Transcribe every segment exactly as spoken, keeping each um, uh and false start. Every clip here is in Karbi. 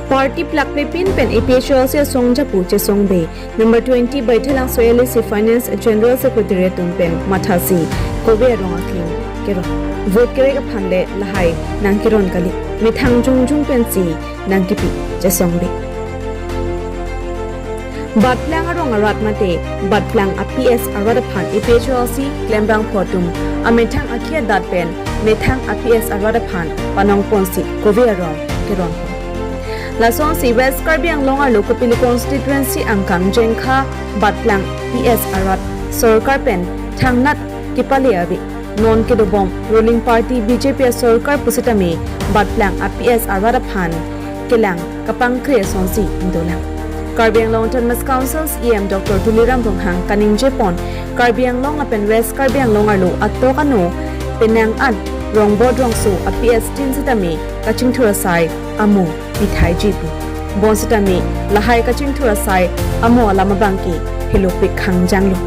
Party plakpepin pen A P H L C asong japu Chesongbe, number twenty Baithalangso L A C Finance General Secretary atum pen mathasi kove arong aklim kerong. Vote kerek aphan le lahai nangkeron kali. Methang jongjong pensi nangkipi Chesongbe. Batplang arong arat mate Batplang a P S arat aphan A P H L C klembangpo atum amethang akhi adat pen methang a P S arat aphan panong ponsi kove arong keron. Lasonsi West Karbi Anglong arlo Kopili constituency angkang Jengkha Batplang P S arat sorkar pen thangnat kepale ave. Non kedobom ruling party B J P asorkar pusitame Batplang a P S arat aphan kelang kapangkre asonsi dolang. Karbi Anglong Autonomous Council C E M Doctor Tuliram Ronghang kaningjepon Karbi Anglong lapen West Karbi Anglong arlo atok ano penang an rongbot rongso a P S tin sitame kachingthur asai amo pithaiji pu. Bonsitame lahai kachingthur asai amo alam abangke helopik hangjanglo.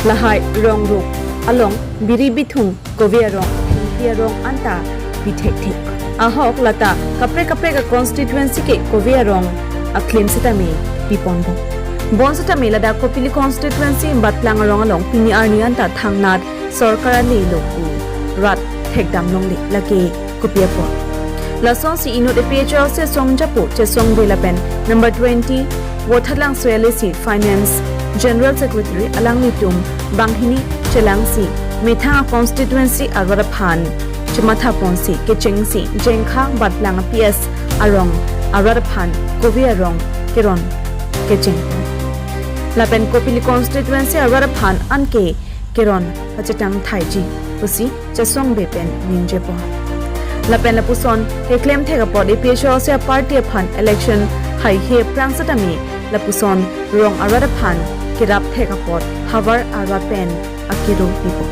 Lahai rongrok along biri bithung kove arong, thengpi arong anta pithekthe. Ahok lata kaprek kaprek a constituency ke kove arong aklim sitame piponbom. Bonsitame ladak Kopili constituency Batplang arong along pini arni anta thangnat sorkar ale lo pu rat thekdam longle, lake kopi apot. Lasonsi inut A P H L C asong japu Chesongbe lapen number twenty Baithalangso L A C Finance General Secretary alanglitum banghini chelangsi methang a constituency arat aphan chematha ponsi kechengsi Jengkha Batplang a P S arong arat aphan kove arong keron kecheng. Lapen Kopili constituency arat aphan anke keron pachetang thaiji pusi Chesongbe pen ningjepon. Lapen lapuson keklem thek apot A P H L C party aphan election haihe aphrang sitame lapuson rong arat aphan kerap thek apot havar arat pen akiro pipo.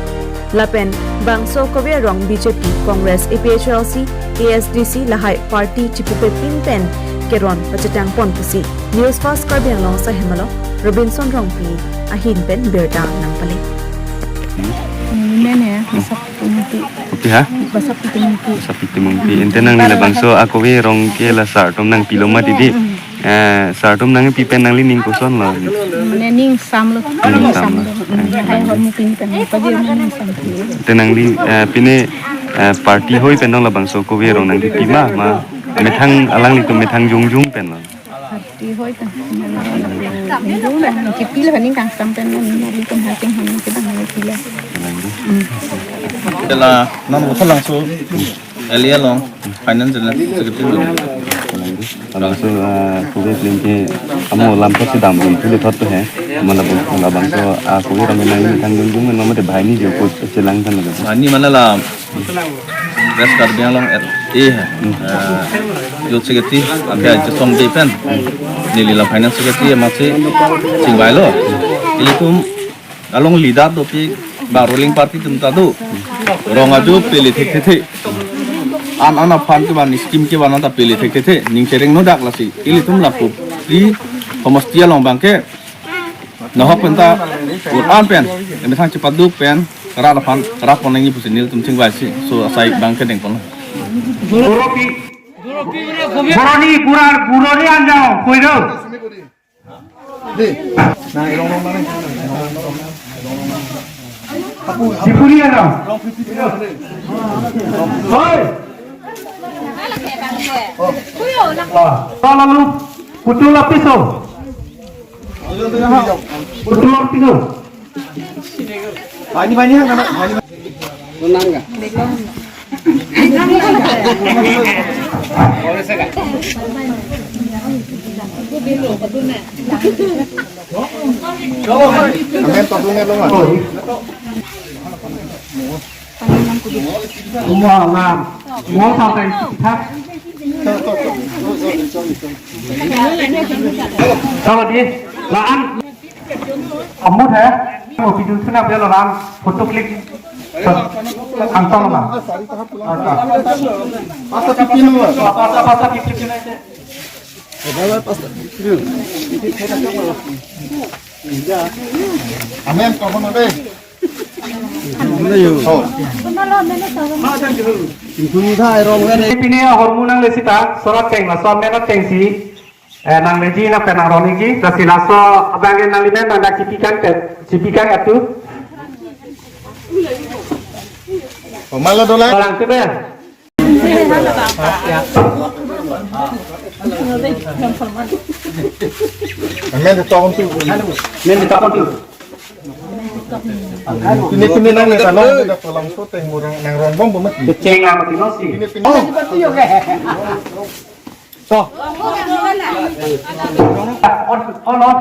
Lapen bangso kove arong B J P, Congress, A P H L C, A S D C lahai party chipupepin pen keron pachetang pon pusi News Fast Karbi Anglong ahem along Robinson Rongpi ahin pen birta nangpale. Nene, Basap Tumungpi. Kopi ha? Basap Tumungpi. Basap Tumungpi. Ante nangli labangso akove arong ke la sar atum nangpilo mati di. Eh, sar atum nangpi pen nangli ning kosonlo? Mane ning samlo. Ning samlo. Hai hormu pin pen pajir ning samlo. Ante nangli, eh, pine, eh, party hoi pen dong labangso kove arong nangkipi ma, ma methang alanglitum methang jongjong pen lo? Party hoi pen. Jongjong pen kipi le ning kangsam pen ning nangli tum hakim hon ke bang le pila. Nangli. Tela non Baithalangso L A along Finance General Secretary lo. Labangso, ah, kove aklim ke amo alam thotsi damdun thuli thot he. Mane labang, labangso, ah, kove arong nangli methang jongjong pen mate banghini jo ko chelang than lo. Ani mane la West Karbi Anglong at eh, ah, Youth Secretary, abe Chesongbe pen. Neli la Finance Secretary amatsi chingvailo. Ilitum along leader dopik, ba ruling party atum ta do. Rong ajo pele thekthe. An an aphan ke ba ni scheme ke ba nang ta pele thekthe. Ning chereng nodak lasi. Ilitum lapu pri homosti along abangke nahok pen ta, ut an pen, emethang chepaduk pen, rat aphan, rat pon nangji pusi nelitum chingvaisi. So asai abangke dengpon. Boroni, Bura, Buroni anjao, koido. Dipuri anjao. Hoi. Ah, lalu putul lapiso. Putul lapiso. Bani, bani, bani. Amen, Pak Bunga, lo, Mas. Semua alam. Semua sampai kita. Kalau di lahan amut ya, mau video sana dia lahan foto klik. Ang tolong lah. Pasta pipi nu. Pasta, pasta pipi nu. Amen, Pak Bunga, be. Amen, yo. Oh. Pini ahormu nangle sita, sorot ateng, laso amen atengsi, eh, nangleji nangpen nangrong-ikji, lasi laso abang ke nanglimen nangdak chipikang te, chipikang atu. Pamala dola. Orang tu dah. Amen di tong tu. Amen di tong tu. Pini pini nangle ta long, da tolong so teng murang nangrong bom bom. Kecheng ang tino si. Pini pini. Oh. So. On, on, on.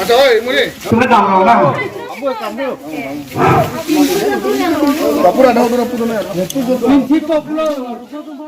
Ada oi, muni. Sudah dong, dong. Kapura dong, kapura, kapura.